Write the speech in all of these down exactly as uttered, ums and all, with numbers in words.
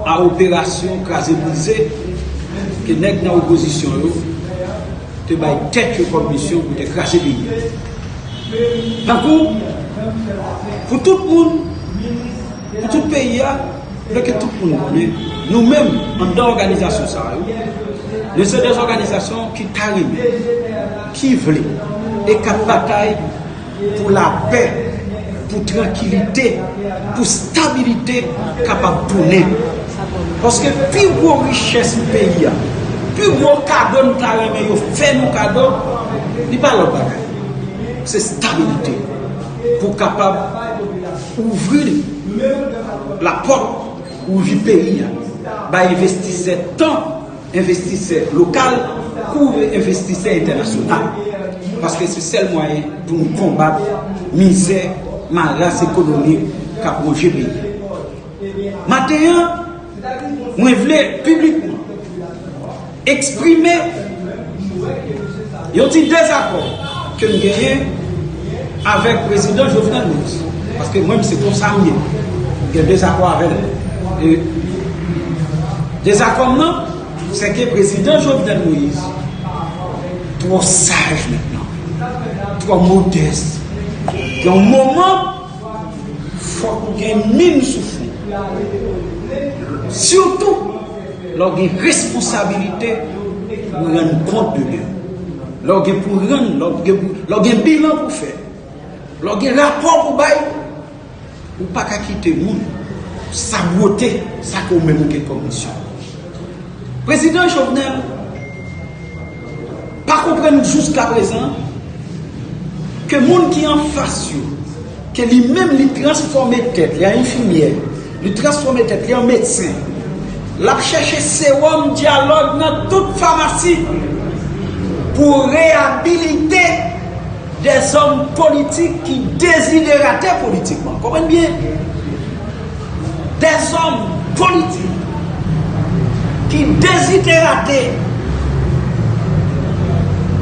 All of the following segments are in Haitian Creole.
a operasyon kraze brize ke nèg nan opozisyon yo te bay tèt yo kòm misyon pou te kraze peyi a. Tankou, pou tout moun, pou tout peyi a, vle ke tout moun konnen, nou menm, anndan òganizasyon sa yo, nou se de òganizasyon ki ta renmen, ki vle, e k ap batay pou lapè, pou trankilite, pou stabilite kapab tounen. Paske pi gwo richès peyi a, pi gwo kado n ta renmen yo fè nou kado, li pa lòt bagay. Se stabilite pou kapab ouvri lapòt, ouvri peyi a, bay envestisè tan, envestisè lokal, kou envestisè entènasyonal. Paske se sèl mwayen pou nou konbat mizè, maras ekonomik k ap wonje peyi a. Maten an, mwen vle piblikman eksprime yon ti dezakò ke m genyen avèk prezidan Jovenel Moïse. Paske mwen, se konsa m ye. M gen dezakò avè l. E dezakò m nan, se ke prezidan Jovenel Moïse twò saj mentnan, twò modès. Gen yon moman, fòk ou gen min sou fwon. Sitou lè w gen responsabilite pou rann kont de li. Lè w gen pou rann, lè w gen pou, lè w gen bilan pou fè, lè w gen rapò pou bay, ou pa ka kite moun sabote sa ke w menm ou gen kòm misyon. Prezidan Jovenel pa konprann jiskaprezan ke moun ki anfas yo, ke li menm li transfòme tèt li an enfimyè, li transfòme tèt li an medsen, l ap chèche sewòm dyalòg nan tout famasi pou reyabilite dèzòm politik ki deziderate politikman. Konprann byen. Dèzòm politik ki deziderate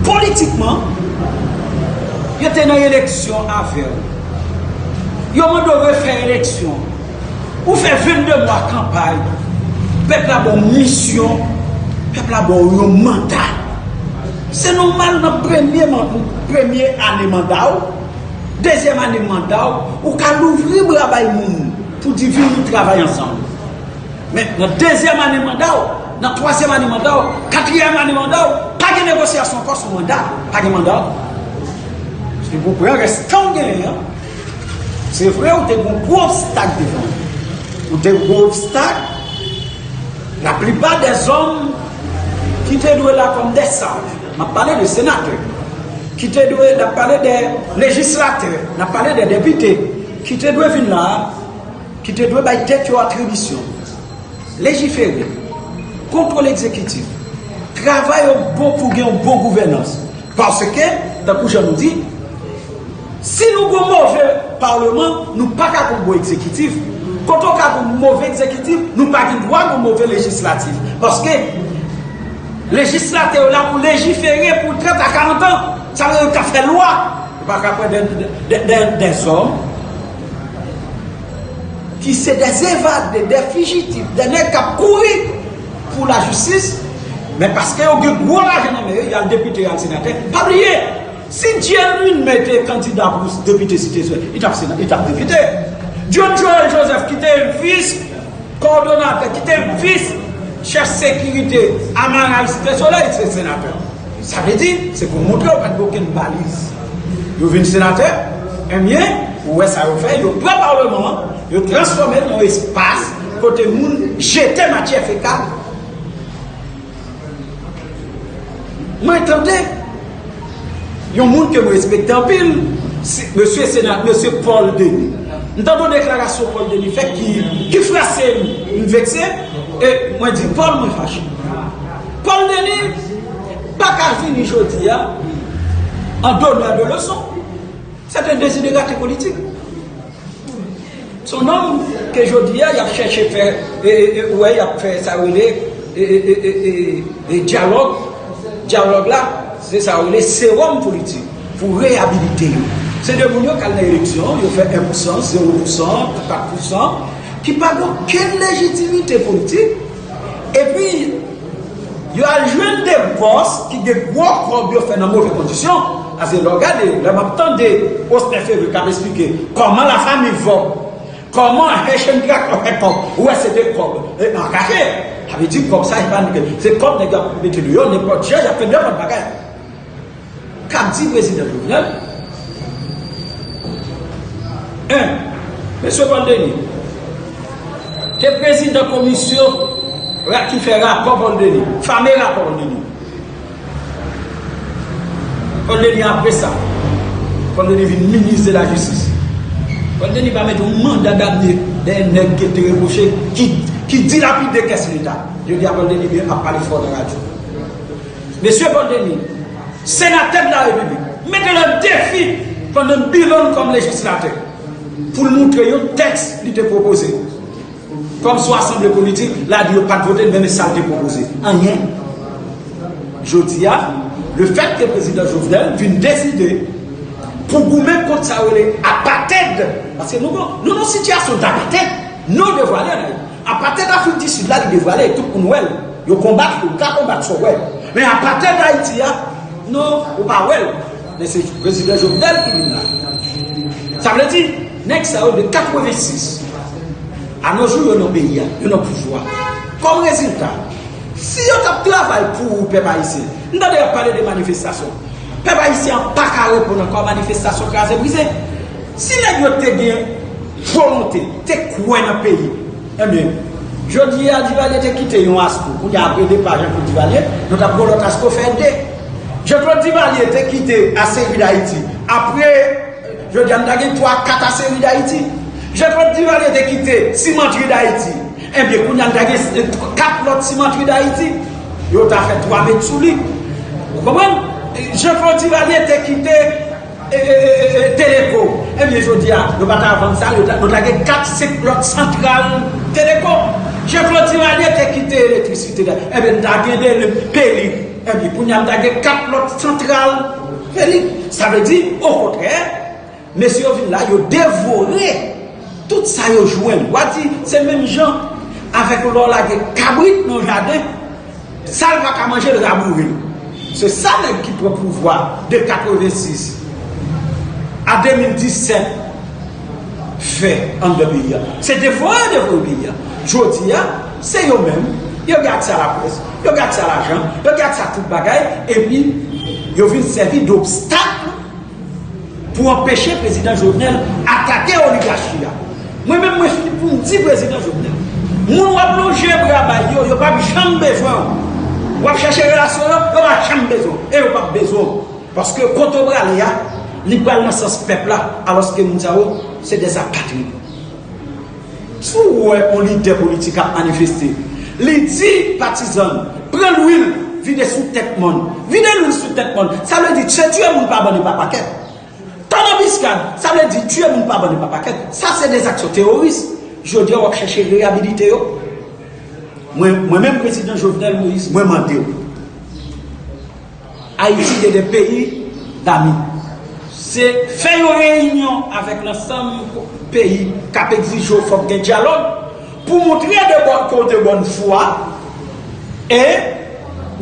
politikman, yo te nan eleksyon avè w. Yo mande w refè eleksyon. Ou fè vennde mwa kanpay. Pèp la ba w misyon. Pèp la ba w yon manda. Se nòmal nan premye man-, premye ane manda w, dezyèm ane manda w, ou ka louvri bra bay moun pou di vin nou travay ansanm. Men nan dezyèm ane manda w, nan twazyèm ane manda w, katriyèm ane manda w, pa gen negosyasyon ankò sou manda, pa gen manda. Se pou pran restan w genyen an. Se vre, ou te gen gwo obstak devan ou. Ou te gen gwo obstak. Laplipa dèzòm ki te dwe la kòm dè saj, m ap pale de senatè, ki te dwe, n ap pale de lejislatè, n ap pale de depite, ki te dwe vin la a, ki te dwe bay tèt yo atribisyon, lejifere, kontwòl egzekitif, travay yo bon pou gen yon bon gouvènans. Paske, tankou jan nou di, si nou gon move palman, nou pa ka gon bon egzekitif. Kote w ka gon move egzekitif, nou pa gen dwa gon move lejislatif. Paske lejislatè yo la pou lejifere pou trant a karant an. Sa vle di yo ka fè lwa. Yo pa ka pran de, de, de, de, dèzòm ki se dè evade, dè fijitif, dè nèg k ap kouri pou lajistis, men paske yo gen gwo lajan nan men yo, y al depite, y al senatè. Pa bliye, si Dieudonne te kandida pou depite Site Solèy, li t ap sena-, li t ap depite. John Joël Joseph, ki te vis kowòdonatè, ki te vis chèf sekirite Amaray Site Solèy, se senatè. Sa vle di, se pou montre yo pa t gen okenn baliz. Yo vin senatè, ebyen, ou wè sa yo fè, yo pran palman an, yo transfòme l nan yon espas kote moun jete matyè fekal. Mwen tande yon moun ke mwen respekte anpil, se mesye sena-, mesye Paul Denis. M tande yon deklarasyon Paul Denis fè ki, ki frase m, m vekse, e mwen di, Paul, mwen fache. Paul Denis pa ka vini jodi a an donneur de leçon. C'est un désidératé politique. Se yon nonm ke jodi a, y ap chèche fè, e, e, e, ou wè, y ap fè sa yo rele, e, e, e, e, e, e, dyalòg. Dyalòg la, se sa yo rele sewòm politik pou reyabilite yo. Se de moun yo k al nan eleksyon, yo fè en pou san, zewo pou san, kat pou san, ki pa gen okenn lejitimite politik, epi yo al jwenn de bòs ki gen gwo kòb yo fè nan move kondisyon. Paske lè w gade, lè m ap tande Osner Fevrier k ap esplike kòman lafanmi Vorbe, kòman Herschend Traktor fè kòb, ou wè se de kòb e, an kache. Sa vle di kòb sa, e pa nèg, se kòb nèg yo ap mete deyò, nenpòt jan, y ap fè nenpòt bagay. K ap di prezidan Jovenel, en, mesye Paul Denis te prezidan komisyon la ki fè rapò Paul Denis, fame rapò Paul Denis. Paul Denis apre sa, Paul Denis vin minis de la jistis. Paul Denis pa mete yon manda damne dèyè nèg ki te repwoche, ki, ki dilapide kès leta. Jodi a Paul Denis ap pale fò nan radyo. Mesye Paul Denis, senatè de la repiblik, mete l an defi pandan bilan l kòm lejislatè pou l montre yon tèks li te pwopoze. Kòm sou asanble politik, l a di yo pa t vote l, men men sa l te pwopoze. Anyen. Jodi a, lefètke prezidan Jovenel vin deside pou goumen kont sa yo rele apartheid, paske nou, nou nan sitiyasyon d apartheid, nou devwale ann Ayiti. Apartheid Afrik di Sid la, li devwale, tout moun wè l. Yo konbat li, ou ka konbat sa w wè. Men apartheid Ayiti a, non, ou pa wè l. Men se prezidan Jovenel ki vin la. Sa vle di, nèg sa yo de katrevensis a nos jours, yo nan peyi a, yo nan pouvwa. Kòm rezilta, si yo t ap travay pou ou, pèp ayisyen, m tande y ap pale de manifestasyon. Pèp ayisyen an pa ka reponn ankò, manifestasyon kraze brize. Si nèg yo te gen volonte, te kwè nan peyi, ebyen, jodi a Duvalier te kite yon askou. Kounye a, apre depa Jean-Claude Duvalier, nou t ap gen lòt askou fè de. Jean-Claude Duvalier te kite Aciérie d'Haïti. Apre, jodi a, nou ta gen twa, kat Aciérie d'Haïti. Jean-Claude Duvalier te kite Cimenterie d'Haïti. Ebyen, kounye a, nou ta gen kat lòt Cimenterie d'Haïti. Yo ta fè twa mèt sou li. Ou konprann? Jean-Claude Duvalier te kite e, e, e, e, e, Teleco. Ebyen, jodi a, yo pa ta vann sa, yo ta, nou ta gen kat, senk lòt santral Teleco. Jean-Claude Duvalier te kite elektrisite la. Ebyen, nou ta gen de, de Pelic. Ebyen, kounye a, nou ta gen kat lòt santral Pelic. Sa vle di, okontrè, mesye yo vin la, yo devore tout sa yo jwenn. W a di, se menm jan avèk lè w lage kabrit nan jaden, sa l pa ka manje, l raboure l. Se sa nèg ki pran pouvwa de katrevensis a de mil disèt fè anndan peyi a. Se devore yo devore peyi a. Jodi a, se yo menm, yo gen aksè a laprès, yo gen aksè a lajan, yo gen aksè a tout bagay, epi yo vin sèvi d obstak pou anpeche prezidan Jovenel atake oligachi a. Mwen menm, mwen fini pou m di prezidan Jovenel, moun w ap lonje bra bay yo, yo p ap janm bezwen w. W ap chèche relasyon yo, yo p ap janm bezwen w. E yo p ap bezwen w. Paske kote w prale a, li pral nan sans pèp la, alòske moun sa yo, se dè apatrid. Si w wè yon lidè politik ap manifeste, li di patizan l, pran lwil, vide sou tèt mòn. Vide lwil sou tèt mòn. Sa vle di, se tiye moun pa bann e pa pakèt. Tan nan biskad, sa vle di, tiye moun pa bann e pa pakèt. Sa se dè aksyon teworis. Jodi a, w ap chèche reyabilite yo. Mwen, mwen menm, prezidan Jovenel Moïse, mwen mande w. Ayiti gen de peyi dami. Se fè yon reyinyon avèk lansanm peyi k ap egzije w fòk gen dyalòg pou montre de bòn, ke w de bòn fwa. E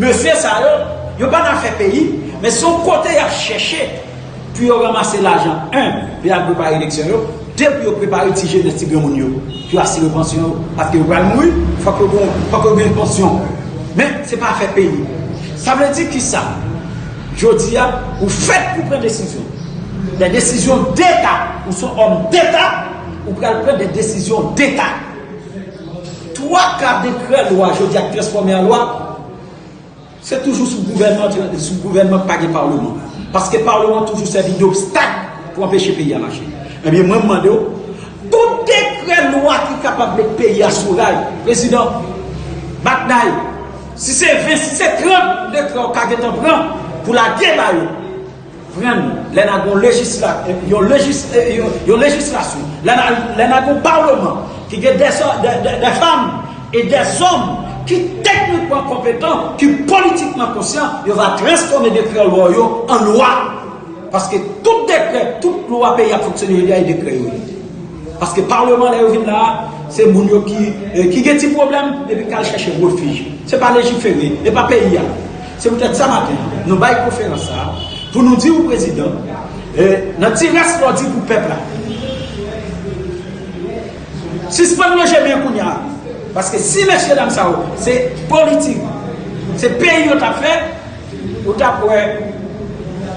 mesye sa yo, yo pa nan afè peyi, men se yon kote y ap chèche pou yo ranmase lajan, en, pou y al prepare eleksyon yo, de, pou yo prepare ti jenès, ti granmoun yo, pou yo asire pansyon yo, paske yo pral mouri, fòk yo gen, fòk yo gen pansyon. Men, se pa afè peyi. Sa vle di kisa? Jodi a, ou fèt pou pran desizyon. Des décisions d'État. Ou se yon òm deta, ou pral pran de desizyon deta. Twa ka dekrè lwa jodi a k transfòme an lwa, se toujou sou gouvènman, sou gouvènman k pa gen palman. Paske palman an toujou sèvi d obstak pou anpeche peyi a mache. Ebyen, mwen, m mande w, tout dekrè lwa ki kapab met peyi a sou ray, prezidan, bat nay, si se ven, si se trant dekrè w ka gentan pran pou lage ba yo, pran lè n a gon lejisla-, yon lejis-, yon, yon lejislasyon, lè n a, lè n a gon palman ki gen dè, dè, dè, dè fanm e dè zòm ki teknikman konpetan, ki politikman konsyan, yo va transfòme dekrè lwa yo an lwa. Paske tout dekrè, tout lwa peyi ap fonksyone jodi a, e dekrè yo ye. Paske palman, lè yo vin la a, Se moun yo ki, eh, ki gen ti pwoblèm epi k al chèche refij. Se pa lejifere, e pa peyi a. Se poutèt sa maten, nou bay konferans sa a pou nou di w, prezidan, eh, nan ti rès lè w di pou pèp la, sispann lonje men kounye a. Paske si mesye dam sa yo, se politik, se peyi yo t ap fè, ou t ap wè,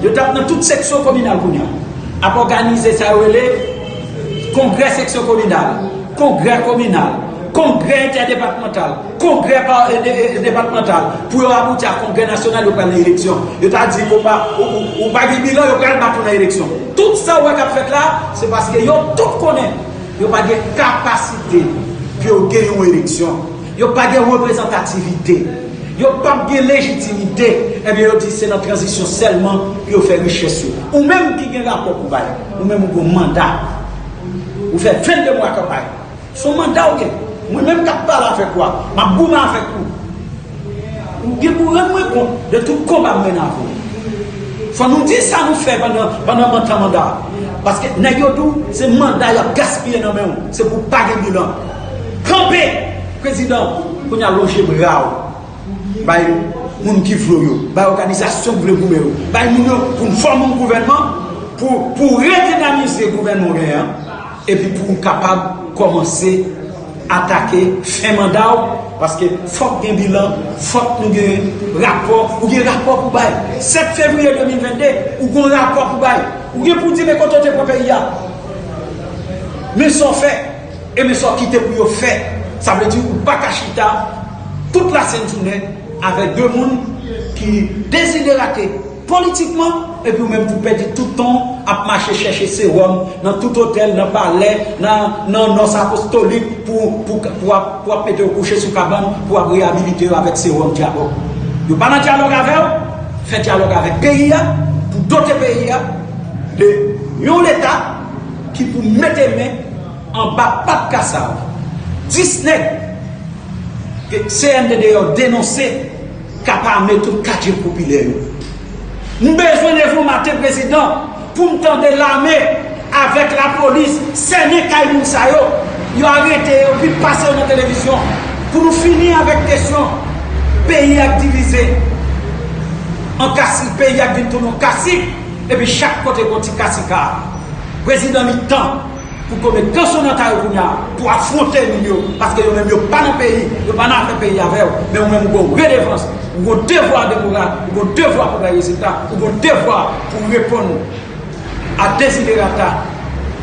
yo t ap nan tout seksyon kominal kounye a, ap òganize sa yo rele kongrè seksyon kominal, kongrè kominal, kongrè entèdepatmantal, kongrè pa, e, de, e, depatmantal, pou yo abouti a kongrè nasyonal, yo pral nan eleksyon. Yo ta di, ou pa, ou, ou, ou pa gen bilan, yo pral bat ou nan eleksyon. Tout sa ou wè k ap fèt la, se paske yo tout konnen yo pa gen kapasite pou yo genyen yon eleksyon. Yo pa gen reprezantativite. Yo p ap gen lejitimite. Ebyen, yo di se nan tranzisyon sèlman pou yo fè richès yo. Ou menm ki gen rapò pou bay, ou menm ou gen manda. Ou fè vennde mwa kanpay. Se yon manda ou gen. Mwen menm k ap pale avèk ou a, m ap goumen avèk ou. Ou gen pou rann mwen kont de tout konba m mennen avè w. Fò nou di sa nou fè pandan, pandan tan manda a. Paske nèg yo di w se manda y ap gaspiye nan men w. Se pou w pa gen bilan. Kanpe, prezidan, kounye a lonje bra w bay moun ki vle w yo, bay òganizasyon ki vle goumen yo, bay moun yo pou n fòme yon gouvènman, pou, pou redinamize gouvènman w genyen an, epi pou w kapab kòmanse atake fen manda w, paske fòk gen bilan, fòk nou gen rapò, ou gen rapò pou bay. Sèt fevriye de mil vennde, ou gen rapò pou bay. Ou gen pou di men kote w te pran peyi a. Men sa w fè, e men sa w kite pou yo fè. Sa vle di ou pa ka chita tout lasent jounen avèk de moun ki dezidrate politikman, epi ou menm tou pèdi tout tan w ap mache chèche sewòm nan tout otèl, nan palè, nan, nan nòs apostolik pou, pou, pou ap, pou ap mete yo kouche sou kabann, pou ap reyabilite yo avèk sewòm dyalòg. Yo pa nan dyalòg avè w, fè dyalòg avèk peyi a, pou dote peyi a de yon leta ki pou mete men anba pat kasa w. Dis nèg ke C N D D yo denonse k ap ame tout katye popilè yo. M bezwen leve yon maten, prezidan, pou m tande lame avèk lapolis sènen kay moun sa yo. Yo arete yo, epi pase yo nan televizyon. Pou nou fini avèk kesyon peyi a k divize an kasik, peyi a k vin tounen yon kasik, epi chak kote gon ti kasika. Prezidan, li tan pou komet kanson nan ta yo kounye a, pou afwonte moun yo, paske yo menm yo pa nan peyi, yo pa nan afè peyi avè w, men ou menm ou gon redevans, ou gon devwa de moral, ou gon devwa pou bay rezilta, ou gon devwa pou reponn a deziderata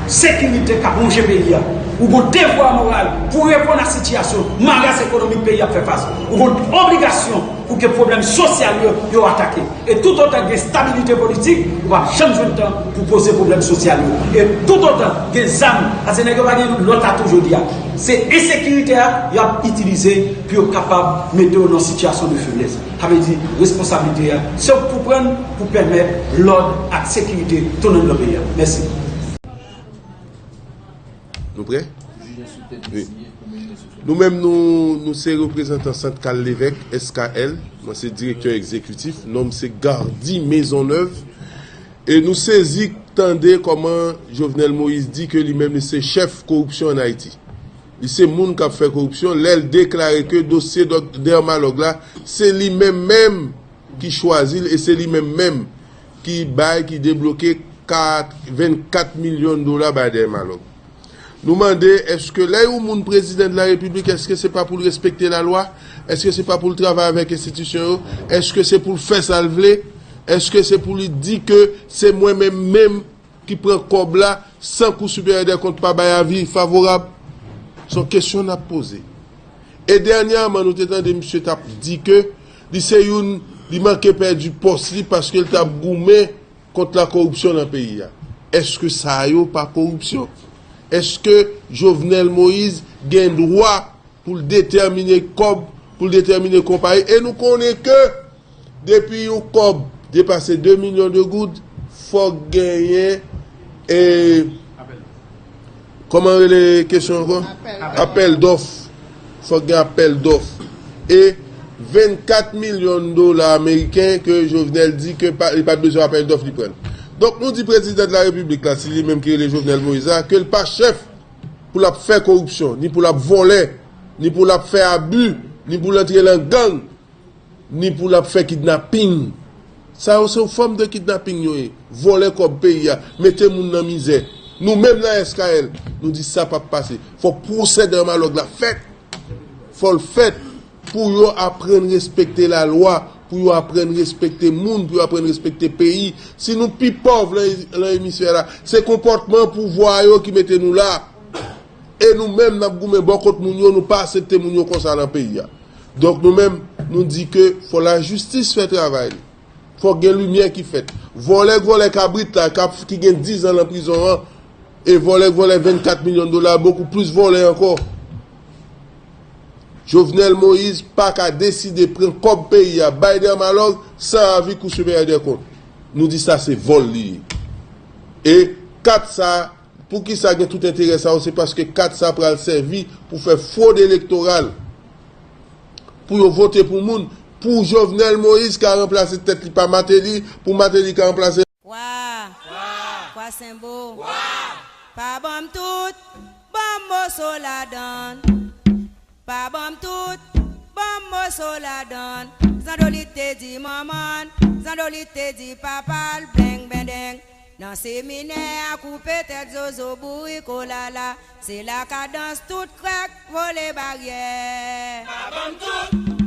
sekirite k ap wonje peyi a. Ou gon devwa moral pou reponn a sitiyasyon maras ekonomik peyi a ap fè fas. Ou gon obligasyon pou ke pwoblèm sosyal yo, yo atake. E toutotan gen stabilite politik, ou p ap janm jwenn tan pou poze pwoblèm sosyal yo. E toutotan gen zam, paske nèg yo pa gen lòt atou jodi a. Se ensekirite a y ap itilize pou yo kapab mete w nan sitiyasyon de feblès. Sa vle di, responsablite a, se w k pou pran l pou pèmèt lòd ak sekirite tounen nan peyi a. Mèsi. Nou prè? Wi. Nou menm, nou, nou se reprezantan Sant Karl Lévesque, S K L. Mwen se direktè egzekitif. Non m se Gardy Maisonneuve. E nou sezi tande kòman Jovenel Moïse di ke li menm li se chèf koripsyon ann Ayiti. Li se moun k ap fè koripsyon lè l deklare ke dosye dòk-, Dermalog la, se li menm menm ki chwazi l e se li menm menm ki bay, ki debloke kat, vennkat milyon dola bay Dermalog. Nou mande, èske lè yon moun prezidan de la repiblik, èske se pa pou l respekte lalwa? Èske se pa pou l travay avèk enstitisyon yo? Èske se pou l fè sa l vle? Èske se pou li di ke se mwen menm menm ki pran kòb la san Kou Siperyè dè Kont pa bay avi favorab? Se yon kesyon n ap poze. E dènyèman, nou te tande misye t ap di ke li se youn, li manke pèdi pòs li paske l t ap goumen kont lakoripsyon nan peyi a. Èske sa yo pa koripsyon? Èske Jovenel Moïse gen dwa pou l detèmine kòb, pou l detèmine konpayi? E nou konnen ke depi yon kòb depase de milyon de goud, fòk genyen, e, kòman rele kesyon ankò? Apèl. Apèl dòf. Fòk gen apèl dòf. E vennkat milyon dola ameriken ke Jovenel di ke pa, li pa t bezwen apèl dòf, li pran l. Donk, nou di prezidan de la repiblik la, si li menm ki rele Jovenel Moïse la, ke l pa chèf pou l ap fè koripsyon, ni pou l ap vòlè, ni pou l ap fè abi, ni pou l antre nan gang, ni pou l ap fè kidnaping. Sa yo se yon fòm de kidnaping yo ye. Vòlè kòb peyi a, mete moun nan mizè. Nou menm nan S K L, nou di sa p ap pase. Fò pwosè Dermalog la fèt. Fò l fèt pou yo aprann respekte lalwa, pou yo aprann respekte moun, pou yo aprann respekte peyi. Si nou pi pòv lan, lan emisfè la, se konpòtman pouvwa yo ki mete nou la. E nou menm n ap goumen bò kot moun yo, nou pa aksepte moun yo konsa nan peyi a. Donk nou menm, nou di ke fò lajistis fè travay li. Fò gen limyè ki fèt. Vòlè k vòlè kabrit la, k ap, ki gen diz an nan prizon an, e vòlè k vòlè vennkat milyon dola, bokou plis vòlè ankò. Jovenel Moïse pa ka deside pran kòb peyi a, bay Dermalog, san avi Kou Siperyè dè Kont. Nou di sa se vòl li ye. E kat sa, poukisa gen tout enterè sa yo, se paske kat sa pral sèvi pou fè fwod elektoral. Pou yo vote pou moun, pou Jovenel Moïse ka ranplase tèt li pa Martelly, pou Martelly ka ranplase. Wa, Kwa Senbo, pa ban m tout, ban m moso ladann. Pa ban m tout, ban m moso ladann. Zandolit te di manman l, Zandolit te di papa l, bleng bendeng. Nan seminè a koupe tèt zozo bourik olala. Se la kadans tout krèk vole baryè. Pa ban m tout,